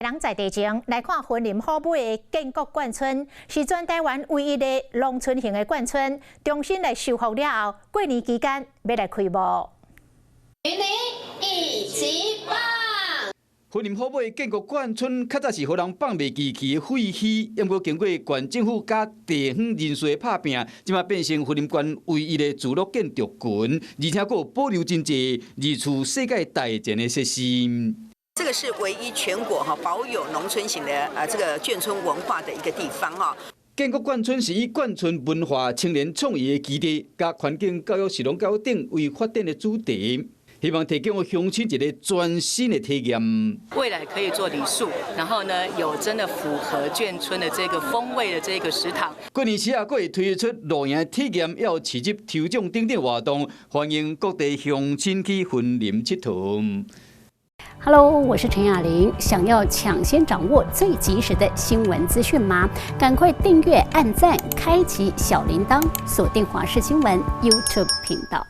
人在地前來看雲林虎尾的建國眷村，是全台灣唯一的農村型的眷村，重新來修復了後，過年期間欲來開幕。雲林一級棒！雲林虎尾建國眷村較早是予人放袂記去的廢墟，毋過經過縣政府佮地方人士的拍拚，這馬變成雲林縣唯一的聚落建築群，而且閣有保留真濟二次世界大戰的設施。這個是唯一全國哈保有農村型的啊這個眷村文化的一個地方哈。建國眷村是以眷村文化、青年創業的基地，佮環境教育、食農教育等為發展的主題，希望提供鄉親一個全新的體驗。未來可以做旅宿，然後呢有真的符合眷村的這個風味的這個食堂。過年時啊，閣會推出露營體驗，還有市集抽獎等等活動，歡迎各地鄉親去雲林𨑨迌。 Hello，我是陳雅玲。想要搶先掌握最及時的新聞資訊嗎？趕快訂閱、按讚、開啟小鈴鐺，鎖定華視新聞 YouTube 頻道。